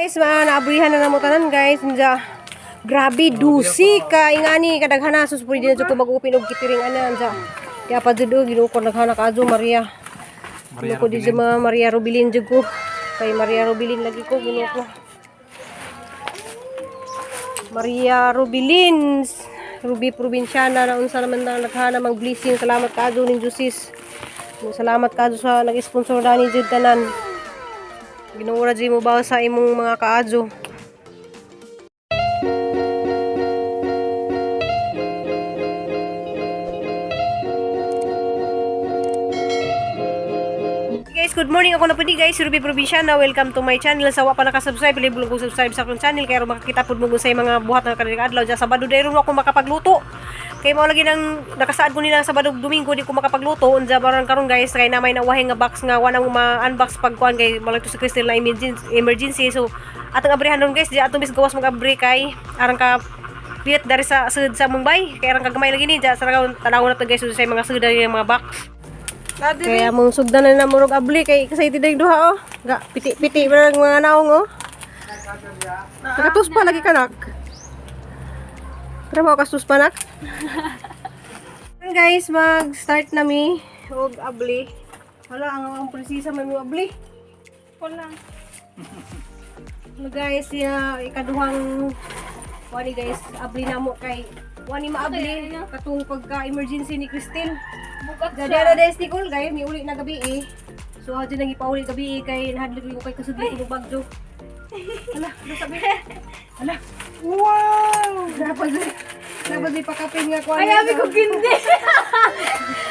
Guys, mga naabrihan na namo tanan, guys. Unja. Grabe, dusi ka ingani kadaghana, sus, pwede na jud ko mag-open og kitiring ana unja. Kaya pa jud og Ginoo ko, naghana ka adyo Maria. Maria ko di mga Maria Rubilin jud ko. Kay Maria Rubilin lagi ko, Ginoo ko. Maria Rubilin, Ruby Provinciana na unsa naman na naghana mang blessing. Salamat kaadyo ning Jusis. Salamat kaadyo sa nag-sponsor dani jud tanan. Ginoo ra jud mo ba sa imong mga kaadyo. Guys, good morning. Ako na po di guys, si Ruby Provinciana. Welcome to my channel. Sa wa pa nakasubscribe, please kung subscribe sa akong channel kay aron makakita pud mo kung sa mga buhat na kadiyang adlaw. Diyan Sabado dayron ako makapagluto. Kay mao lagi nang nakasaad ko nila sa Sabado, Domingo di ko makapagluto. Unsa baron karon, guys, kay na may nawahi nga box nga wa nang ma-unbox pagkuan kay malagto sa Crystal na emergency, emergency. So atong abrihan ron, guys, di atong bis gawas mag-abri kay aron ka piyet dari sa sud sa Mumbai kay aron kagamay lagi ni diya sa tanawon na to, guys, sa mga sud dari mga box. Kaya mong sugdan na murog abli kay kasi ti duha oh. Ga piti-piti ba ang mga naong oh. Nakatus pa lagi kanak. Pero mo kasus pa nak. Guys, mag-start na mi og abli. Wala ang prinsesa may mo abli. Wala. Hello guys, ya ikaduhang wani guys, abli na mo kay wani maabli katong pagka emergency ni Christine. Bukat Jadi ara des Nicole guys, mi uli na gabi eh. So adyo nang ipauli gabi eh, kay nahadlok ko kay kasudli ko bagyo. Hala, ano sabi? Hala. Wow! Dapat dapat di pakapin nga ko. Ay, abi ko kindi.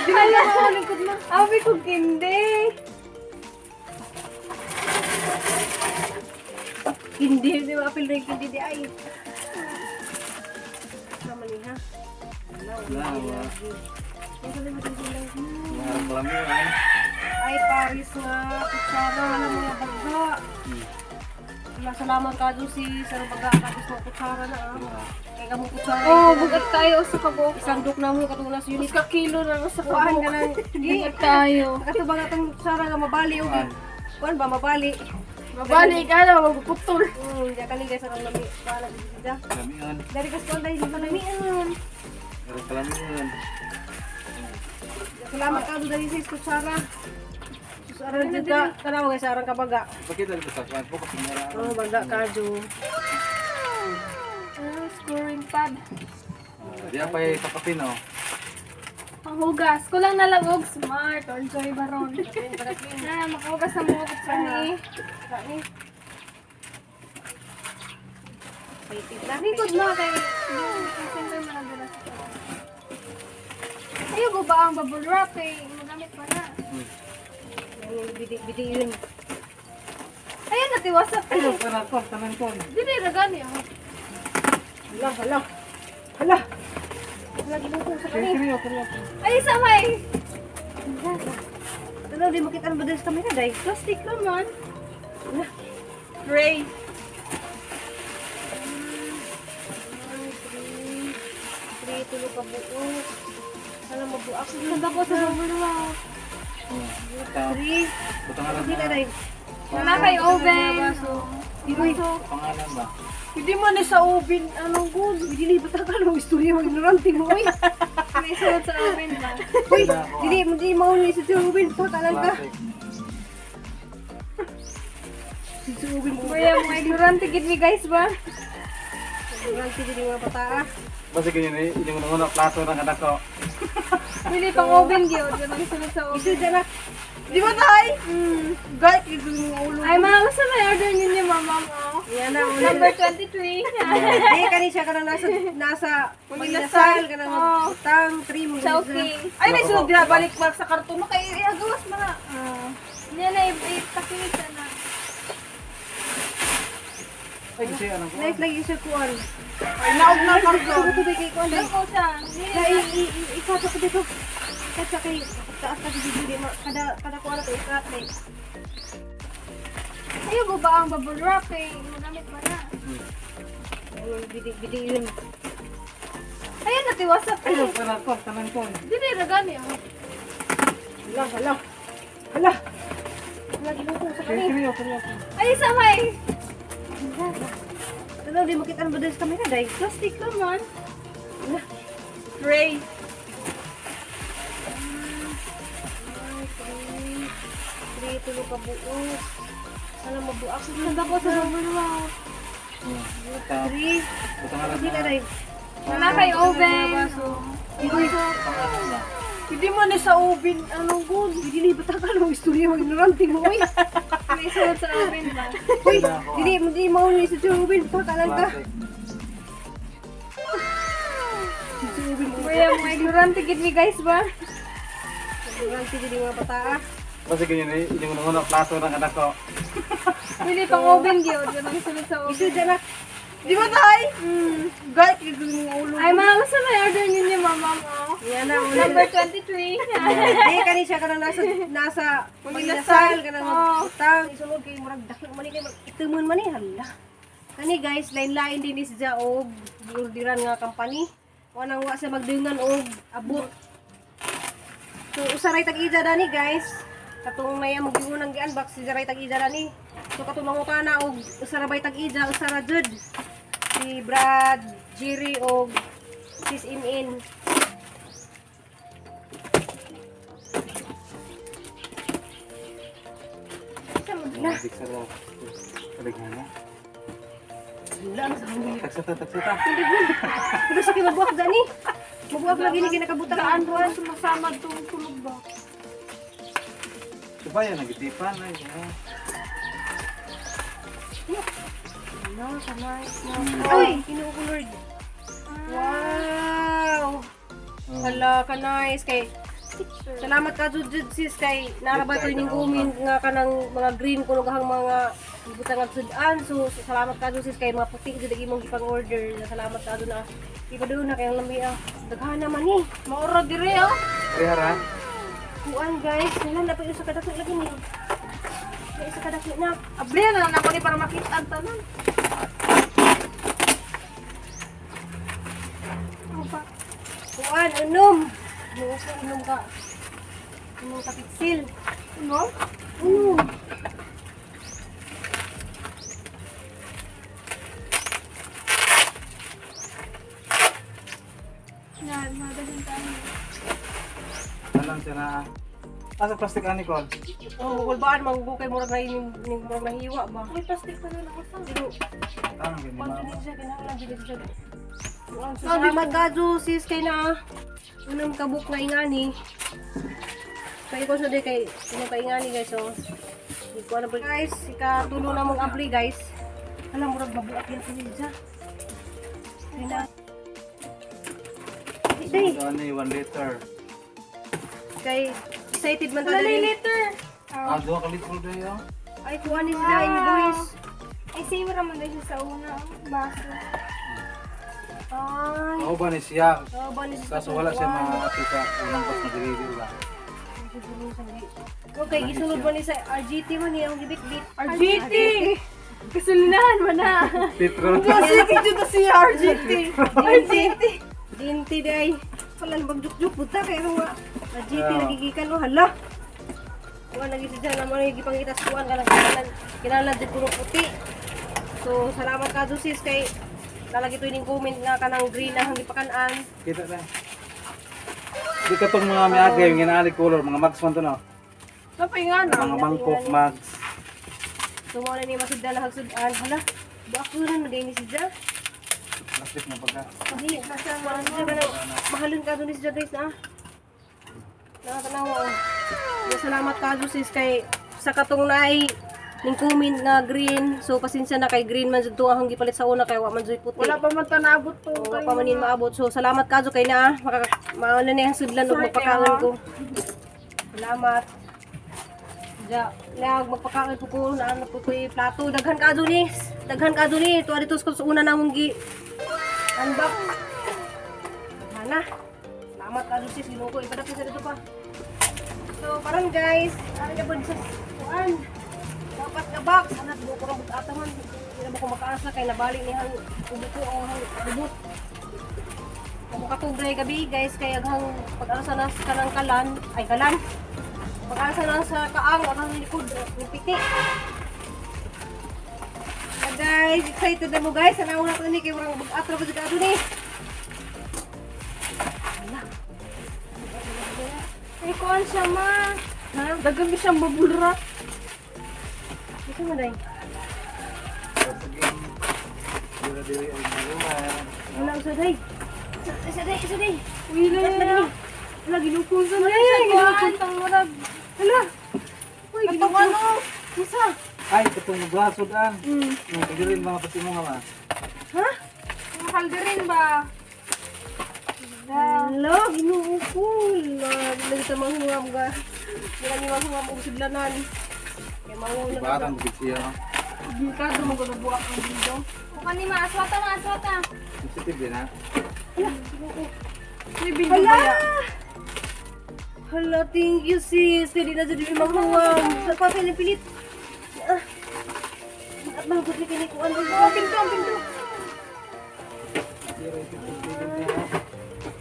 Hala, lingkod mo. Abi ko kindi. Hindi, di ba apil rin kindi di ay. Sama ni ha. Lawa. Ano Mga kalamian. Ay, Paris nga, kutsara na mga bagga. Wala, salamat ka doon si Sir Baga, tapos mga kutsara na ah. Kaya ka mong kutsara. Oh, bugat tayo sa kabok. Isang dok na mo, katong nasa unit. Ka kilo na lang sa Kuhaan kabok. ka ng, di, Bugat tayo. katubang atong kutsara nga mabali. O, kuhaan ba, mabali. Mabali ka na, magputol. Diya ka ni guys, ang lami. Bahala dito siya. Kalamian. Dari kas kuhaan dahil sa lamian. Mga kalamian. Salamat ka doon dahil sa kutsara. Sus, aran dyan ka. Tanaw guys, aran ka baga. Pakita dito sa kwan. Focus mo na. Oh, baga ka, Jo. Ano, scoring pad. Diya pa yung pakapin oh. Panghugas. Kulang na lang og smart or joy baron. Na, makahugas na mga kutsara. Kani. Excited na. Likod mo kay center mo na dala sa taas. Ayaw ko ba ang bubble wrap kay magamit pa na. Yan, Bidi, bidi yun. Ayun na tiwasap ko. Tanan ko, tanan ko. Dili ra gani oh. Hala, hala. Hala. Hala, ginuto sa kani. Ay sa may Ano, di makita ang badal sa kamera, day. plastic naman. Gray. Three, three, tulo ka buo. Hala, mabuak. Ganda ko sa bubble wrap. Three. Pangalan Kita, day. Wala kay oven. Iroy. Pangalan ba? Hindi man ni sa oven. Anong good? Dili, ba't ka mo istorya mag ignorante mo, uy. May suot sa oven ba? Uy, dili, hindi mauni sa oven. Pakalan ka. Plastic. Sa oven mo. Kuya, mga ignorante gid mi guys ba? Ignorante dili mga bataa. Basta ganyan eh. Hindi mo na plato ng anak ko. Dili pang oven gyud, kanang suot sa oven. Isu dyan na. Di ba tay? Gait, ito yung ulo. Ay, mga gusto may order ninyo mama mo. Yan na, ulo. Number 23. Hindi, kani siya kanang nasa, nasa, manginasal, kanang Oo. utang, three, mga Chowking. Ay, may sunod na balik mark sa karton mo kay ihagawas mo na. Niya na ipakinig ka na. Ay, kasi anong ko. Nice lagi siya kuan. Ay, naog na karton. Ito ko kay kuan. Dako siya. Na i i i ikat ako dito. Ikat sa kay taas ka dito di ma kada kada kuan ako ikat na. Ayaw ko ba ang bubble wrap kay magamit pa na. Ayun, bidi bidi yun. Ayun na tiwasap ko. Tanan ko, tanan ko. Dili ra gani oh. Hala, hala. Hala. Hala, ginuto sa kani. Ay sa may. Ano di makita ang badal sa camera day? Plastic naman. Tray. Ay, three. Three, tulo ka buo. Sana mabuak. Sanda ko sa bubble wrap. Three. Butang Hindi ka day. Wala kay oven. Uy, Hindi mo ni sa oven. Anong good? hindi ni bata ka nung istorya mag ignorante mo oy. May isuot sa oven ba? Uy, dili mo di mo ni sa Ruben, bata ka lang ka. Sa Ruben mo. Kuya, mga ignorante gid mi guys ba? Ignorante dili mga bata ah. Kasi ganyan eh, hindi mo na plato ng anak ko. Dili pang oven gyud, kanang isuot sa oven. Isu dyan na. Di ba tay? Gait, gagawin mo ulo. Ay, mga gusto may order ninyo, mama mo. Yan na una. Number 23. Di kani siya kanang nasa nasa panginasal kanang Oh. utang isulod kay murag dako man ni kay itumon man ni hala. Kani guys, lain-lain din ni siya og giorderan nga company. Wa nang wa siya magdungan og abot. So usaray tag ija dani guys. Katong maya magiunang gi-unbox si Jaray tag ija dani. So katong mangutana og usara bay tag ija, usara jud. Si Brad, Jerry og Sis In. Na. Kaligana. Wala na sa hangin. Tagsa ta, tagsa ta. Pero sa kay mabuak dani. Mabuak lagi ni kinakabutan ang Daan kuan. sumasama tong tulog ba? Diba yan, nagitipan ay. No, kamay. Ay, Ginoo ko Lord. Wow. Hala ka nice kay Salamat ka jud jud sis kay narabay ko ining umin nga kanang mga green kuno gahang mga ibutang nga sudan. So salamat ka jud sis kay mga puti jud ang imong gipang order. Salamat ka jud na ipadulong na kay ang lami ah. Daghan naman ni. Maura dire oh. Rehara. Kuan guys, wala na pa isa ka dako lagi ni. May isa ka dako na. Abli na lang ako ni para makita ang tanan. Opa. Kuan, unom. Ginoo ko, unom ka. Unom ka kitsil. Ano? Unom. Yan, madaling tayo. Alam siya na. Asa plastic ani ko? Oh, bukol baan manggukay murag na ning murag nahiwa ba. May plastic pa nun ako sa. Pero Tanong ganyan. kuan jud siya kinahanglan jud siya. Kuan, so, salamat ka sis kay na unom ka book nga ingani. Kay ko sa di kay unom ka ingani guys so. Di ko ano guys, ikatulo na mong abli guys. Alam murag mabuak yan siya. Kay na. Day, So ani 1 liter. kay excited man ta Wala dali. later. Ah, duha ka liter dayo. Ay, kuha ni sila invoice. Ay, same raman din siya sa una. Oh. Baso. Ay. Ako ba ni siya? Oh, ba ni siya Kaso wala siya makakita unang pas nag-review lang. Okay, gisunod man ni sa RGT man ni ang gibit-bit. RGT! Kasulinahan mo na. Petrol. Sige jud na si RGT. RGT. DNT day. Wala na magjuk-juk puta kay mga RGT Ah. nagigikan oh hala. Kuha lagi siya naman yung gipangita sa kuan kanang kinahanglan kinahanglan jud kuno puti. So salamat ka sis kay lalagi to ining comment nga kanang green na ang gipakan-an. Kita na. Di ka tong mga miagay, yung ginaali color, mga mags man to no. Napay nga na. Mga mangkok mags. So mo na ni masugdan na hagsud-an. Hala, buak ko na ni siya. Plastic na pagka. Hindi, basta mahalon ka doon siya guys na. Nakatanawa oh. So, salamat ka sis kay sa katong naay ning comment nga green. So pasensya na kay green man jud to ang gipalit sa una kay wa man jud puti. Wala pa man tanabot to. Oo, Wala pa man nin maabot. So salamat ka kay na maka maano na yung sudlan ug magpakaon ko. Salamat. Ja, lag magpakaon po ko na ano po ko yung plato. Daghan ka ni. Daghan ka ni. Tuwa dito sa una namong gi unbox. Daghan na. Salamat ka sis, Ginoo ko ipadapit sa dito pa. So karon guys, ano na po sa kuan. Dapat nga box, anak buko ko rong ata man. Hindi na ba ko makaasa kay nabali ni hang ubo ko ang hang lubot. Kung katugay gabi guys, kay aghang pag-asa na sa kanang kalan, ay kalan. Pag-asa na sa kaang ang likod ni piti. Guys. Excited na mo, guys. Sana na ko ni kay murang mag-atro pa jud ni. Ay, kuhan siya, ma. Ha? Dagan ba siyang bubble wrap? Gusto mo dai? Dili ay maluwa. Wala usa dai. Isa dai, isa dai. Uy, Wala la. Wala ginukon sa ay ay ginukon. Kuhan, tang murag. Hala. Uy, Katong ginukon. ano? Isa. Ay, katong braso daan. Yung kagirin mga pati mo nga ma. Ha? Ang kalderin ba? Hala, ginukon. Lagi ta manghuam ga. Wala ni manghuam og sudlanan. Kay mawaw na ka. Ibarang bukit siya. Delikado mo ganabuak ang video. Kuha ni ma, aswata, ma, aswata. Sensitive din ha. Hala, ginukon. May bingo Hala! ba ya? Hala, thank you, sis. Kaya di na dyan yung manghuam. Sa papel ng pilit. Ah. At mangkot ni kinikuan. Oh, pinto, ang pinto.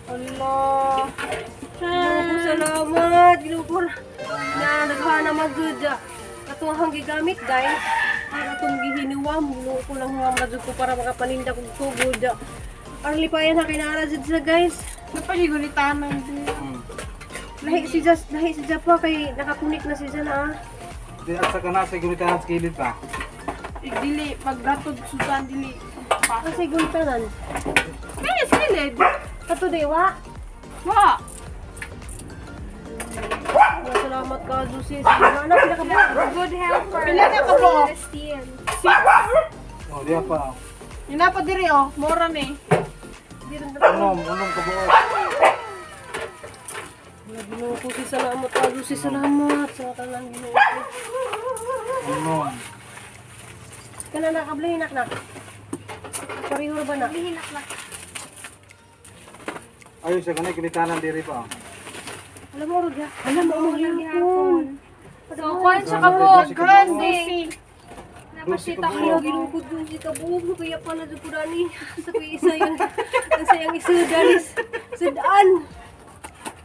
Hala. Ginoo, salamat. Ginoo ko. Na, naghahan na magud. Katuhang gigamit, guys. Para itong gihiniwam. Ginoo ko lang huwam na jud ko para makapaninda kong tugod. Ang lipayan na kinara jud sila, guys. Napaligo ni Tanang din. Lahi si Jas, lahi si Japa kay nakakunik na si Jan ah. Di at saka na sa gunitan sa kilid pa. Dili, pagratod sudan dili. Pa. Kasi guntanan. Kaya sa kilid. Kato dewa. Wa. Wala, salamat ka, sis. Ano pinakabuo? Good helper. Pila na ka buok? Celestine. Six. Oh, diya pa. Yun na pa diri oh, mora ni. Unom, unom kabuo. Wala, Ginoo ko si salamat ka, sis. Salamat sa tanan Ginoo ko. Unom. Kana nakablay nak nak. Pareho ra ba na? Lihinak na. Ayun siya kanay gunitanan diri pa. Alam mo ro Alam mo mo gihapon. So, kuhan siya ka buok. Grande. Napasita ko. Kaya Ginoo ko dun si kabuo mo kaya pala jud ko dani. Sa kuy isa yung ang sayang isa dalis. Sudaan.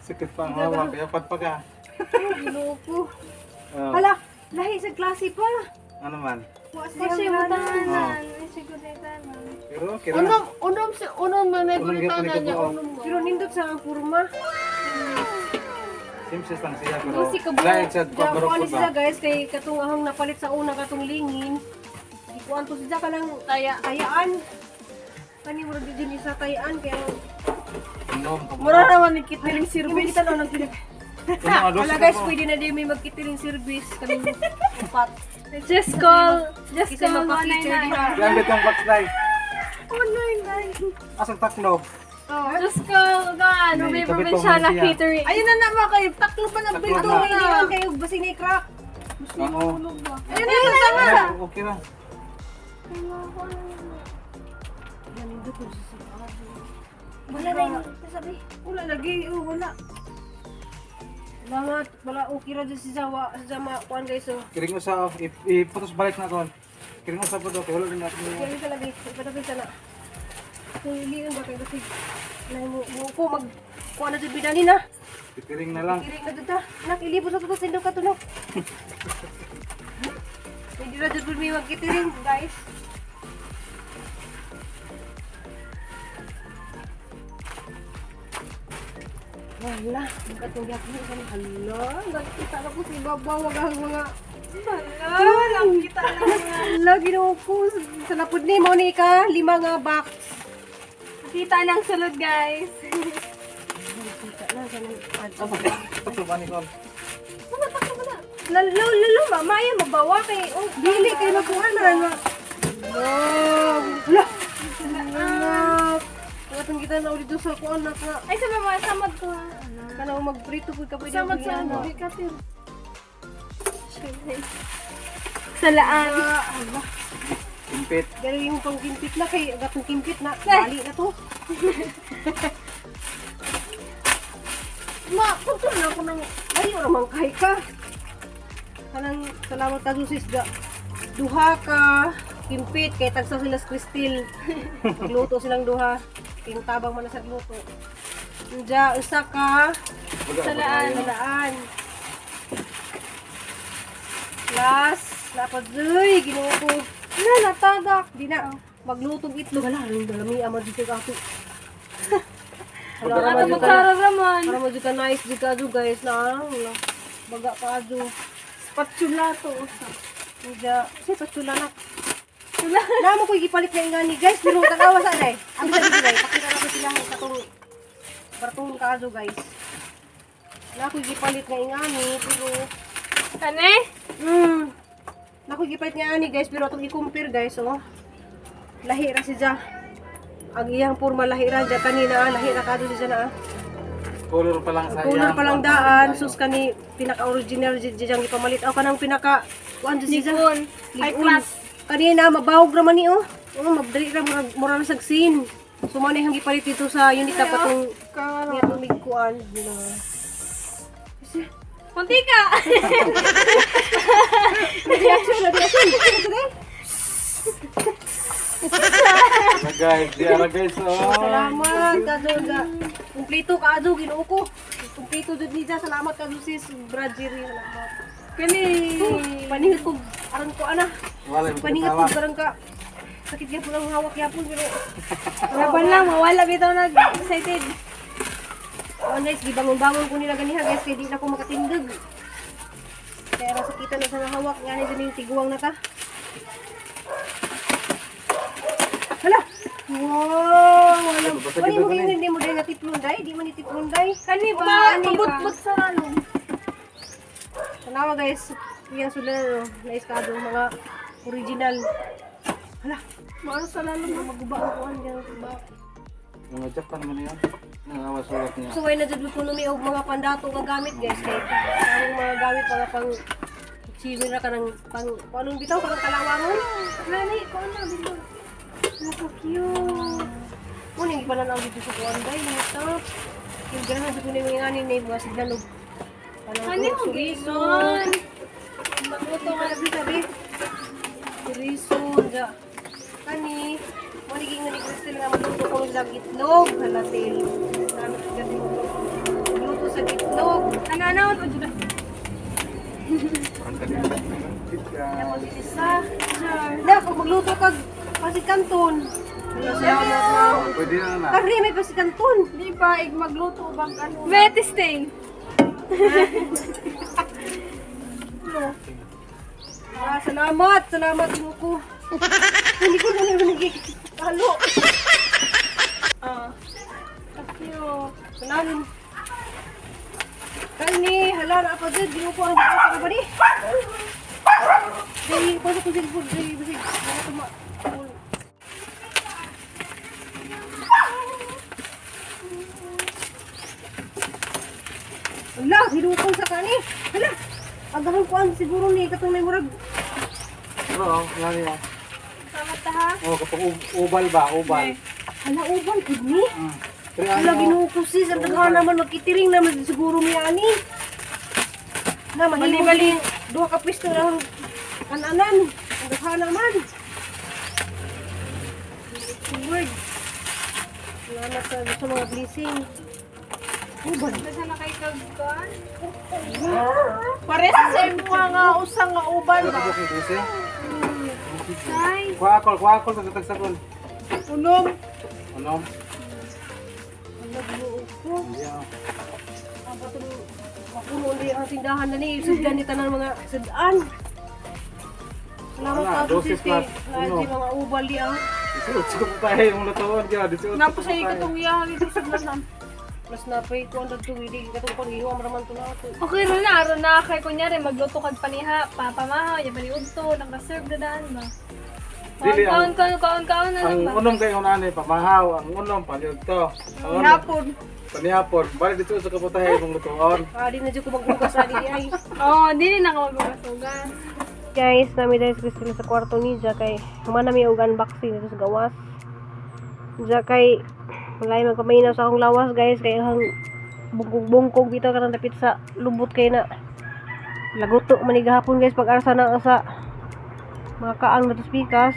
Sakit pa ang hawa kaya pat pa ka. Ginoo ko. Oh, Hala, lahi sa klase pa. ano man. Wa Kasi siya butanan. Ay, siguro na tanan. Pero okay ra. Unom, unom si unom man na Unom gyud gunitanan niya kabuok. unom. Pero nindot sa ang kurma. Same size lang siya pero Lucy kabuo. lain sa Diyan pabarok ko ko sila ba. guys kay katong ahong napalit sa una katong lingin. Ikuan to siya kanang Taya. tayaan. Kani murag jud isa tayaan kay ang Unom kabuo. Mura naman ni catering service. kita na nang Unom, ados Wala guys, kabuo. pwede na din may magkitiring service kami upat. Just call. Just Kasi call mapa-feature 199. Gamit ang box light. 199. Asang taklob. Just call God. Hindi, Ruby kabit pa Provinciana man siya. Catering. Ayun na naman kayo, taklo pa ng Taklo binto na. na. Hindi kayo basing ni crack. Oo. Ayun na, tama. Ay, okay ra. Nindot ko sa Wala na yun. Sabi. Wala lagi, oh, wala. Salamat, wala okay ra dyan si Zawa, si Zama, kuan guys oh. Kiring usa off, iputos balik na kon. Kiring usa po do kay wala din natin. Kaya ka lagi, ipatapin sana. Kung iliyon ba kayo kasi na mo mo ko mag kuan na jud bidani na. Kiring na lang. Kiring na jud ta. Nak ilibot sa tutos sindog ka tunog. Hindi ra jud mi magkitiring guys. Wala, katong gyapon kan hala, nagkita na ko sa ibabaw wag ang mga Wala, kita lang. Hala, Ginoo ko. Sa lapod ni mo ni ka, lima nga box. Kita ng sulod, guys. Kita na sa nang Taklob ani kon. Lalo, lalo, mama, ayaw mabawa kay... Oh, Dili kay magkuhan na nga. Hala. Hala. Katong kita na ulit sa kuan na ka. Ay, sa mama, samad ko ha. Kanang magprito pud ka pwede. Samad sa ano? Di ka pero. Sa laan. Impit. Gani yung pang kimpit na kay gatong kimpit na bali na to. Ma, punto na ako ng Ay, ora man kay ka. Kanang salamat ka sis ga. Duha ka kimpit kay tagsa sila sa Cristil. Magluto silang duha. Kintabang man na sa luto. Unja usa ka Salaan. Salaan. Plus, lapad uy, Ginoo ko. Wala, natagak. Di na. Maglutong itlog. Hala, ang dalami ama dito ka ato. Hala, Pagka- para Ato mo ka kutsara raman. para mo ka nice di ka ato, guys na. Wala. Baga ka ato. Spatula to usa. Medya, si patula na. Namo ko gipalit na ingani guys, pero tanawa sa day. Ang sa dito guys, pakita na ko sila ang katong bartong ka ato guys. Na ko gipalit na ingani pero Kani? Naku, gipalit nga ani guys, pero atong i-compare guys, oh. Lahi ra si Ja. Ang iyang porma lahi ra ja kanina, ah, lahi ra kadto si Ja na. Ah. Color pa lang sa Color pa lang daan, sus kani pinaka-original jud jud ang gipamalit. Aw kanang pinaka kuan jud si Ja. Ligon. High Ligon. class. Kanina mabawog ra man ni oh. Oh, mabdali ra mura, mura na sagsin. So man ang gipalit dito sa unit na katong Karo. niya tumig kuan. Na. Kunti ka. Reaction na reaction. Na guys, di ara guys oh. Salamat kadto ga. Kumpleto kaadto Ginoo ko. Kumpleto jud niya. Salamat kadto sis Brad Jerry. Salamat. Kani. Paningat ko aron ko ana. Wala yung Paningat ko katawa. parang ka sakit gyapon ang hawak gyapon pero Laban lang, mawala bitaw nag-excited. oh guys, gibangon-bangon ko nila ganiha guys kay di na ko makatindig. Kaya ra sakitan na sa nga hawak ngani din yung tiguang na ta. Hala. Wow, wala. Basta Wala mo kita ganyan hindi mo dai nga tiplon dai, di man ni tiplon dai. Kani ba? Kani ba? Pabutbut sa ano. Tanawa guys, iyang sila no, nice kado mga original. Hala, Maano sa lalo. maguba ang kuan diyan ba. Mga Japan man yun. Nangawa sulat niya. So way na jud ko numi og mga pandato nga gamit guys kay ang mga gamit mga pang chili ra kanang pang anong bitaw kanang kalawangon. Nani, ko na bitaw. Nako cute. Kuning ipanan dito sa kuan guys, nito. Yung ganahan jud ko ni mga ngani ni mga siglan og kanang Kani mo chorizo. ginon. Magluto ka. Sabi sabi. Chorizo ja. Kani mo ni gingon ni Crystal nga magluto ko ng itlog halatil. Salamat kasi mo. Luto sa itlog. Ano ano o jud. Tapos isa. Na, kung magluto kag pasit canton. Wala salamat na. Pwede na na. Karne may pasit canton. Di ba, ig magluto bang ano? Betisting. Ah, salamat, salamat ko. Hindi ko na naman nagkikalo. Ah. Cute. Salamat. Kani, hala na pa dyan. Ginoo ko ang buka ka ba ni? Dahil ko sa kusin po. Dahil basig. Wala tuma. Hala, hinukol sa kani. Hala, agahan ko ang siguro ni katong may murag. Oo, wala niya. Salamat ta ha. Oh, kapag ubal ba, ubal. Hala, ubal, pud ni. Pero Hala, ano, ginoo ko sis. Ang daghan naman, magkitiring naman siguro mi ani. Na, mahimo Bali-bali. Duha ka pisto na ang kananan. Ang daghan naman. Lord. Salamat sa mga blessing. Ubal. Basta na kay kagkuan. Pares sa imo nga usa nga uban ba? Size. Kuakol, kuakol sa tagsakol. Unom. Ano? Hala, ginoo ko. Yeah. Ang batong mapuno ulit ang tindahan na ni. Sudyan ni tanan mga sudaan. Salamat Wala, ka doses sis kay plus uno. na mga ubal di ah. 18 ko tayo yung lutuan kaya 18. Nga po sa ikatong iyahan ito sa lasan. Mas napay ko ang dagtong hindi katong panghiwa maraman to na ato. Okay ro na aron na kay kunyari magluto kag paniha, papamahaw, ya paniudto, naka-serve na daan ba. Dili, Kaon kaon kaon kaon na lang Ang ba. unom kay unane pamahaw, ang unom paliudto. Ang unom Hapon. panihapon. Bali 18 ka po tayo yung lutuan. Ah, di na jud ko maghugas ani di ay. Oh, dili na ka maghugas-hugas. Guys, nami dahil Christine sa kwarto ni Ja kay human nami og unboxing dito sa gawas. Ja kay walay magpaminaw sa akong lawas guys kay ang bungkog-bungkog bitaw kanang dapit sa lubot kay na laguto man ni gahapon guys pag arsa na sa mga kaang na pikas.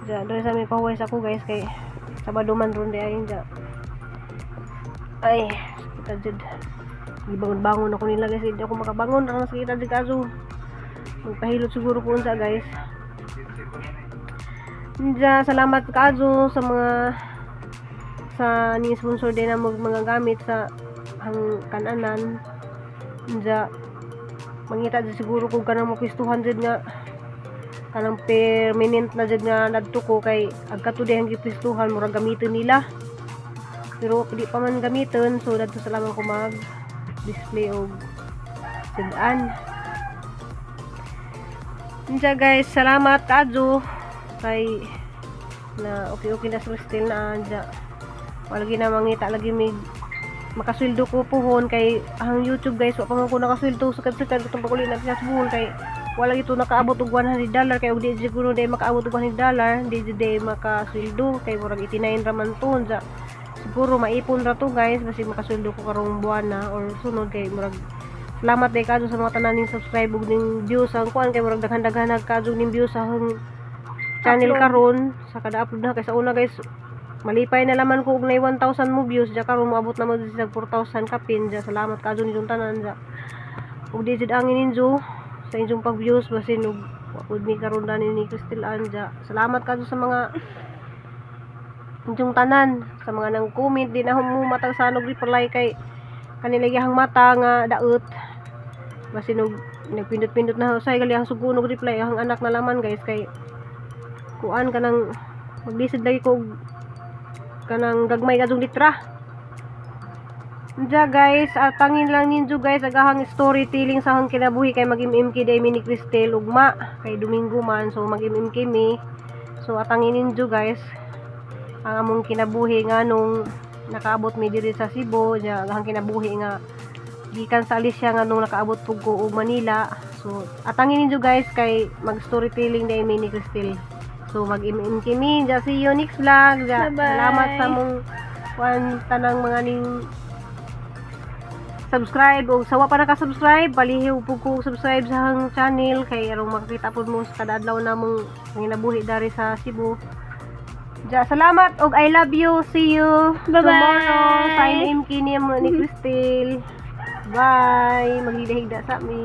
Ja, doon sa may pahuway sa ako guys kay Sabado man ron di ay ja. Ay, kita jud. Gibangon-bangon ako nila guys, hindi ako makabangon. Ang sakita jud kaso. Magpahilot siguro ko unsa guys. Diya, salamat kaayo sa mga sa ni sponsor din na mga gamit sa ang kananan. Diya, mangita di siguro kung kanang mapwistuhan jud nga kanang permanent na jud nga nadto ko kay agkato dihang gipwistuhan, murag gamiton nila pero di pa man gamiton, so dadto sa lamang ko mag display og sudan. Diya guys, salamat kaayo kay na okay okay na sa still na anja. Wala na mangita lagi mig makasweldo ko puhon kay ang YouTube guys, wa pa man ko nakasweldo sa kadto katong paguli na sa buhol kay wala gito nakaabot og $100 kay og di siguro di makaabot og $100, di jud di makasweldo kay murag 89 ra man to. Unsa siguro maipon ra to guys, basig makasweldo ko karong buwan na or sunod kay murag salamat day kadto sa mga tanan ning subscribe ug ning views ang kuan kay murag daghan-daghan nagkadto ning views sa akong channel karon sa kada upload na. Kay sa una guys, malipay na laman ko og nay 1,000 mo views ja, karon moabot na mo sa 4,000 kapin ja. Salamat kadto ninyong tanan ja ug di jud angin ninyo sa inyong pag-views, basin og wa pud mi karon dani ni Crystal anja. Salamat kadto sa mga inyong tanan, sa mga nang comment. Di na mo matag sanog reply kay kanila gihang mata nga daot, basin og nagpindot-pindot na usay gali ang sugo og reply ang anak na laman guys, kay kuan kanang maglisod lagi ko og kanang gagmay kadtong litra. Diya guys, atangin lang ninyo guys agahang storytelling sa akong kinabuhi kay mag-MMK day mi ni Cristel ugma kay Domingo man, so mag-MMK mi. So atangin ninyo guys ang among kinabuhi nga nung nakaabot mi diri sa Cebu, diya agahang kinabuhi nga gikan sa Alicia nga nung nakaabot pug ko og Manila. So atangin ninyo guys kay mag storytelling day mi ni Cristel. So mag-MMK mi. Diya, see you next vlog. Diya, Bye-bye. salamat sa mong kuan tanang mga ning subscribe o sa wa pa naka-subscribe, palihiw pug ko subscribe sa akong channel kay aron makakita pud mo sa kada adlaw namong panginabuhi dari sa Cebu. Ja, salamat og I love you. See you Bye-bye. tomorrow. Sign in kini mo ni Cristel. Bye. Maghigda-higda sa mi.